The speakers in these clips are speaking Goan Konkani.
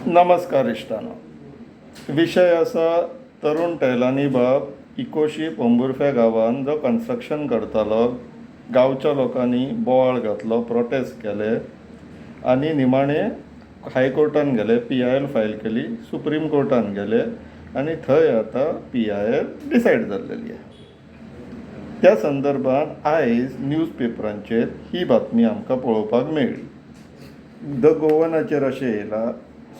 नमस्कार इश्टानो. विशय आसा, तरुण तेहलानी बाब इकोशी पोंबुर्फ्या गांवांत जो कन्स्ट्रक्शन करतालो, गांवच्या लोकांनी बोवाळ घातलो, प्रोटेस्ट केले आनी निमाणे हायकोर्टान गेले, पीआयएल फायल केली, सुप्रीम कोर्टान गेले आनी थंय आतां पीआयएल डिसायड जाल्लेली आसा. त्या संदर्भात आयज न्यूज पेपरांचेर ही बातमी आमकां पळोवपाक मेळ्ळी. The गोवनाचेर अशें येयलां,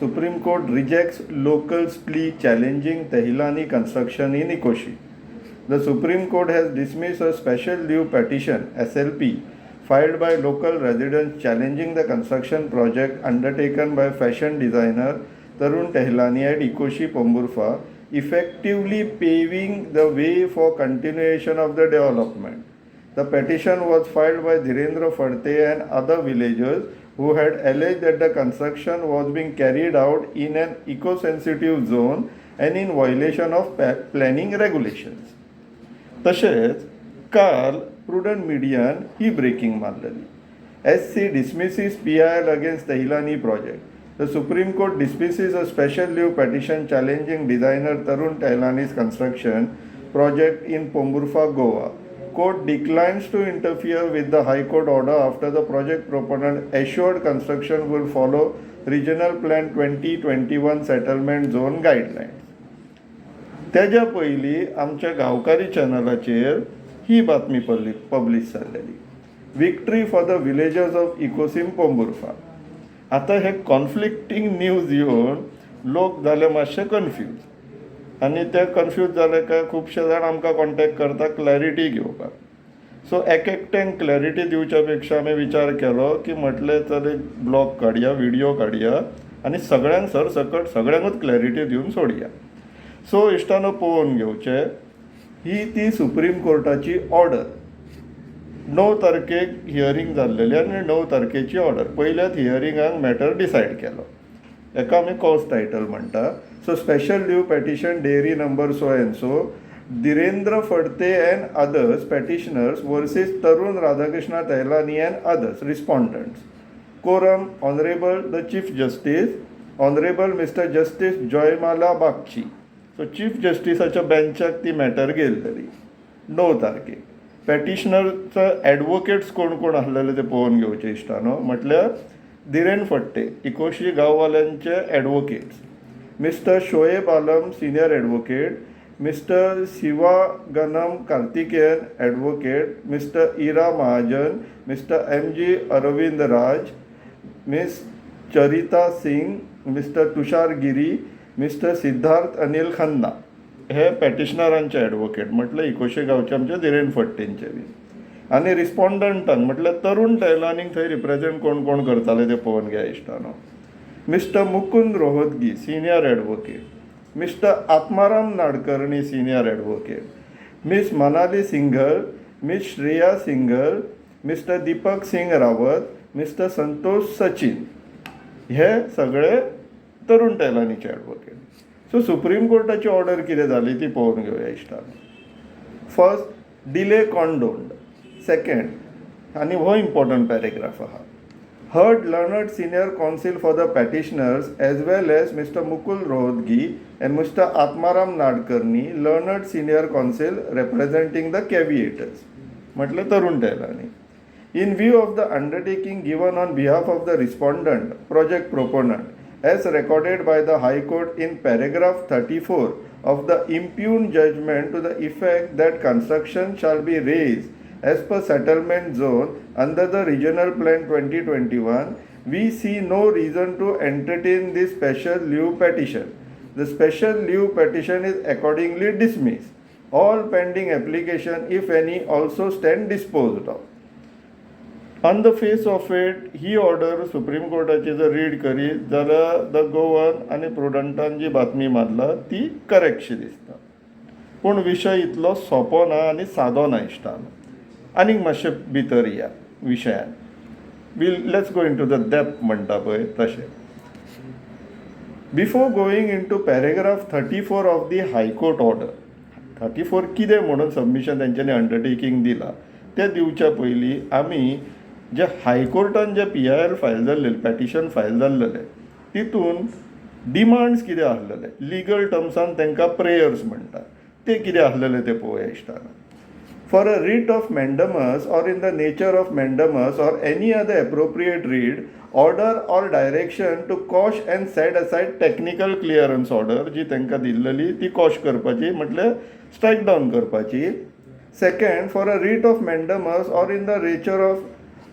"Supreme Court rejects locals' plea challenging Tahiliani construction in Ecoxim. The Supreme Court has dismissed a special leave petition, SLP, filed by local residents challenging the construction project undertaken by fashion designer Tarun Tahiliani at Ecoxim, Pomburpa, effectively paving the way for continuation of the development. The petition was filed by Dhirendra Phadte and other villagers who had alleged that the construction was being carried out in an eco-sensitive zone and in violation of planning regulations." तशेंच काल प्रुडंट मिडियान ही ब्रेकिंग मारलेली, "SC dismisses PIL against Tahiliani project. The Supreme Court dismisses a special leave petition challenging designer Tarun Tahiliani's construction project in Pomburpa, Goa. Court declines to interfere with the High Court order after the project proponent assured construction will follow Regional Plan 2021 settlement zone guidelines." तेज्या पयलीं आमच्या गांवकारी चॅनलाचेर ही बातमी पडली, पब्लीश जाल्लेली, "Victory for the villagers of Ecoxim, Pomburpa." आतां हे कॉन्फ्लिक्टींग न्यूज येवन लोक जाले मातशे कन्फ्यूज आनी ते कन्फ्यूज जाले काय खुबशे जाण आमकां कॉन्टेक्ट करता क्लॅरिटी घेवपाक. सो एक एकट्यांक क्लॅरिटी दिवच्या पेक्षा आमी विचार केलो की म्हटलें, चल एक ब्लॉग काडया, व्हिडियो काडया आनी सगळ्यांक सरसकट सगळ्यांकूच क्लॅरिटी दिवन सोडया. सो इश्टानो, पळोवन घेवचें, ही ती सुप्रीम कोर्टाची ऑर्डर. 9 तारखेक हियरींग जाल्लेली आनी 9 तारखेची ऑर्डर. पयल्याच हियरिंगाक मॅटर डिसायड केलो. हेका आमी कॉज टायटल म्हणटा. So special leave petition diary number so and so, Dhirendra Phadte and others, petitioners, versus Tarun Radhakrishna Tahiliani and others, respondents. Coram, Honourable the Chief Justice, Honourable Mister Justice Joymalya Bagchi. So chief जस्टिसाच्या बेंचाक ती मॅटर गेल्लेली 9 तारखेक. पेटिशनरचो एडवोकेट्स कोण कोण आसलेले ते पळोवन घेवचे इश्टानो. म्हटल्यार Dhiren Phadte, इकोशी गांववाल्यांचे advocates, mister Shoaib Alam, senior advocate, mister Sivaganam Karthikeyan, advocate, mister Ira Mahajan, mister M G Arvind Raj, miss Charita Singh, mister Tushar Giri, mister Siddharth Anil Khanna हे पेटिशनरांचे एडवोकेट, म्हटल्यार इकोशे गांवचे आमचे धीरेन फडटेंचे बी. आनी रिस्पॉन्डंटांक, म्हटल्यार तरुण तेहलानीक थंय रिप्रेझेंट कोण कोण करताले ते पळोवन घ्या इश्टानो. Mister Mukund Rohatgi, senior advocate, mister Atmaram Nadkarni, senior advocate, miss Manali Singhal, miss Shreya Singhal, mister Deepak Singh Rawat, mister Santosh Sachin हे सगळे तरुण तेहलानीचे एडवोकेट. सो सुप्रीम कोर्टाची ऑर्डर कितें जाली ती पळोवन घेवया इश्टानो. First, delay condoned. सेकंड, आनी हो इम्पॉर्टंट पॅरेग्राफ आहा, "Heard learned senior counsel for the petitioners as well as Mister Mukul Rohatgi and Mister Atmaram Nadkarni, learned senior counsel representing the caveators," म्हटलें तरुण तेहलानी. "In view of the undertaking given on behalf of the respondent, project proponent, as recorded by the High Court in paragraph 34 of the impugned judgment to the effect that construction shall be raised as per settlement zone under the Regional Plan 2021, we see no reason to entertain this special leave petition. The special leave petition is accordingly dismissed. All pending application, if any, also stand disposed of." On the face of it, he order supreme कोर्टाची जर रीड करीत जाल्यार the Goan आनी प्रुडंटान जी बातमी मारला ती करेक्टशी दिसता. पूण विशय इतलो सोंपो ना आनी सादो ना इश्टानो. आनीक मातशें भितर या विशयान. We'll let's go into the depth म्हणटा पळय तशें. Before going into paragraph 34 of the High Court order, 34 कितें म्हणून सबमिशन तेंच्यांनी अंडरटेकींग दिलां तें दिवच्या पयलीं आमी जे हायकोर्टान जे पीआयएल फायल जाल्लें, पेटिशन फायल जाल्लेलें, तितून डिमांड्स कितें आसलेले, लिगल टर्म्सान तांकां प्रेयर्स म्हणटात, ते कितें आसलेले ते पळोवया इश्टानो. For a writ of mandamus or in the nature of mandamus or any other appropriate writ, order or direction to quash and set aside technical clearance order जी तांकां दिल्लेली ती कॉश करपाची, म्हटल्यार स्ट्रायक डावन करपाची. Second, for a writ of mandamus or in the nature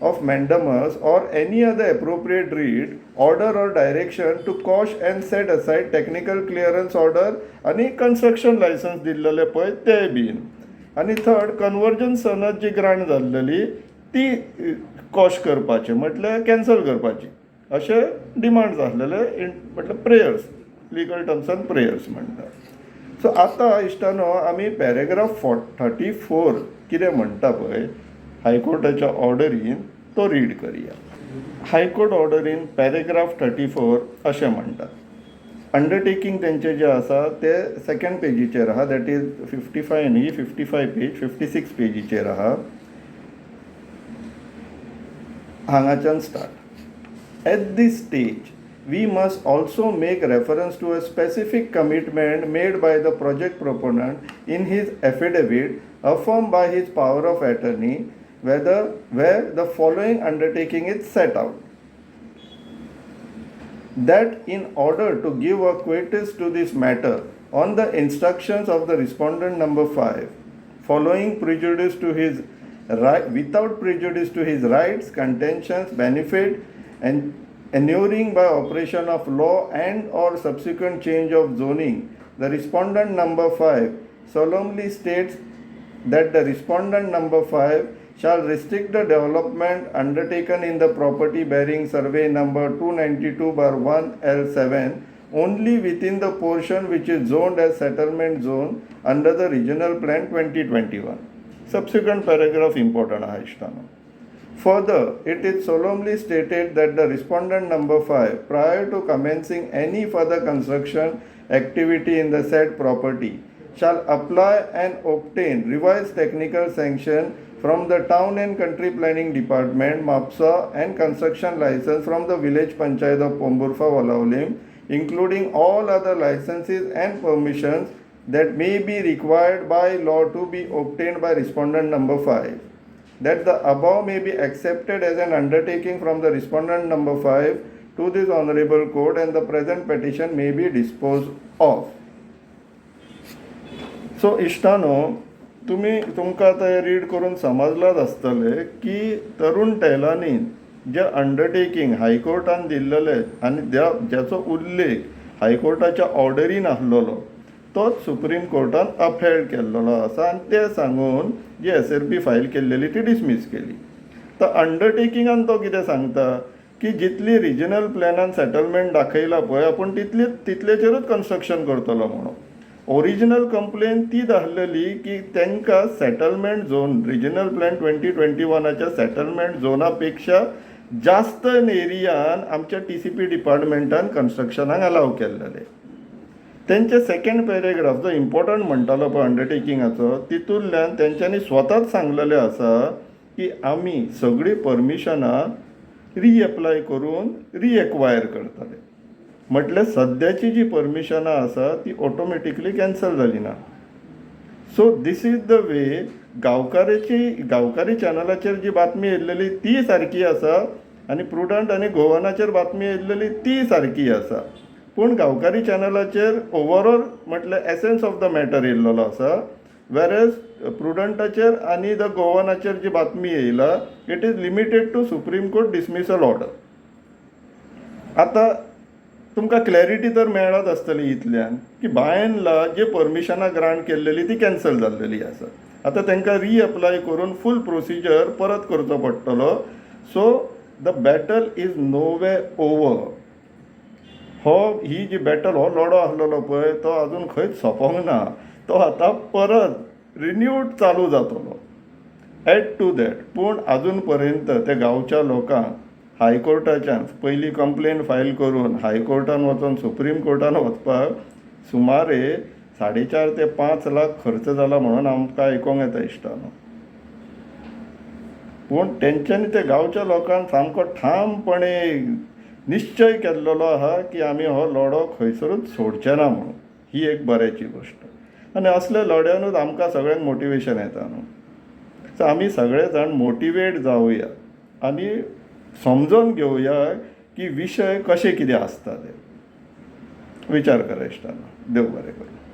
of mandamus or any other appropriate writ, order or direction to quash and set aside technical clearance order आनी कन्स्ट्रक्शन लायसन्स दिल्लेले पळय ते बीन. आनी थर्ड, कन्वर्जन सनद जी ग्रांट जाल्लेली ती कॉश करपाची, म्हटल्यार कॅन्सल करपाची. अशे डिमांड्स आसलेले, म्हटल्यार प्रेयर्स, लिगल टर्म्सान प्रेयर्स म्हणटा. सो आतां इश्टानो, आमी पॅरेग्राफ 34 कितें म्हणटा पळय हायकोर्टाच्या ऑर्डरीन, तो रीड करया. हायकोर्ट ऑर्डरीन पॅरेग्राफ 34 अशें म्हणटा. अंडरटेकींग तेंचें जें आसा तें सेकंड पेजीचेर आहा, that is 55 न्ही, 55 पेज, 56 पेजीचेर आहा. हांगाच्यान start. At this stage, we must also make reference to a specific commitment made by the project proponent in his affidavit affirmed by his power of attorney, where the following undertaking is set out: that in order to give a quitus to this matter, on the instructions of the respondent number 5, following prejudice to his right, without prejudice to his rights, contentions, benefit and inuring by operation of law and or subsequent change of zoning, the respondent number 5 solemnly states that the respondent number 5 shall restrict the development undertaken in the property bearing survey number 292/1 L7 only within the portion which is zoned as settlement zone under the Regional Plan 2021. Subsequent paragraph important आहा इश्टानो. Further, it is solemnly stated that the respondent number 5, prior to commencing any further construction activity in the said property, shall apply and obtain revised technical sanction from the Town and Country Planning Department, Mapsa, and construction license from the village panchayat of Pomburpa Valavlim, including all other licenses and permissions that may be required by law to be obtained by respondent number 5. That the above may be accepted as an undertaking from the respondent number 5 to this honorable court and the present petition may be disposed of. So इश्टानो, तुमी तुमकां आतां हें रीड करून समजलाच आसतलें की तरुण तेहलानीन जें अंडरटेकींग हायकोर्टान दिल्लेलें आनी ज्याचो उल्लेख हायकोर्टाच्या ऑर्डरीन आसलेलो, तोच सुप्रीम कोर्टान अपहेल्ड केल्लेलो आसा आनी तें सांगून जी एसएलपी फायल केल्लेली ती डिसमीस केली. तर अंडरटेकिंगान तो कितें सांगता की जितली रिजनल प्लॅनान सेटलमेंट दाखयला पळय, आपूण तितली तितलेचेरूच कन्स्ट्रक्शन करतलो म्हणून. ओरिजिनल कंप्लेन तीच आसलेली की तांकां settlement zone, regional plan 2021आच्या settlement झोना पेक्षा जास्त एरियान आमच्या टीसीपी डिपार्टमेंटान कन्स्ट्रक्शनाक अलाव केल्लेलें. तेंचे सेकंड पॅरेग्राफ जो इम्पॉर्टंट म्हणटालो पळय अंडरटेकिंगाचो, तितूंतल्यान तेंच्यांनी स्वताच सांगलेलें आसा की आमी सगळीं परमिशनां रिएप्लाय करून रिएक्वायर करतले. म्हटल्यार सद्याची जी परमिशनां आसा ती ऑटोमॅटिकली कॅन्सल जाली ना. So this is the way. गांवकाराची, गांवकारी चॅनलाचेर जी बातमी येयल्लेली ती सारकी आसा आनी प्रुडंट आनी गोवनाचेर बातमी येयल्लेली ती सारकी आसा. पूण गांवकारी चॅनलाचेर ओवरऑल म्हटल्यार एसन्स ऑफ the matter येयल्लेलो आसा, वेरएज प्रुडंटाचेर आनी the गोवनाचेर जी बातमी येयला, it is limited to Supreme Court dismissal order. आतां तुमकां क्लॅरिटी तर मेळत आसतली इतल्यान की बाय अँड लार्ज जे परमिशनां ग्रांट केल्लेली ती कॅन्सल जाल्लेली आसा. आतां तांकां रिअप्लाय करून फूल प्रोसिजर परत करचो पडटलो. So the battle is no way over. हो ही जी बॅटल, हो लढो आसलेलो पळय, तो अजून खंयच सोंपोंक ना. तो आतां परत रिन्यूड चालू जातलो. एड टू that, पूण अजून पर्यंत त्या गांवच्या लोकांक हायकोर्टाच्यान पयली कंप्लेन फायल करून हायकोर्टान वचोन सुप्रीम कोर्टान वचपाक सुमारे 4.5 ते 5 लाख खर्च जाला म्हणून आमकां आयकोंक येता इश्टानो. पूण तेंच्यांनी, त्या गांवच्या लोकांक सामको ठामपणे निश्चय केल्लो आहा की आमी हो लढो खंयसरूच सोडचे ना म्हणून. ही एक बऱ्याची गोश्ट आनी असल्या लढ्यानूच आमकां सगळ्यांक मोटिवेशन येता न्हू. सो आमी सगळे जाण मोटिवेट जावया आनी समजून घेवया की विशय कशे कितें आसता ते. विचार करा इश्टांनो. देव बरें करूं.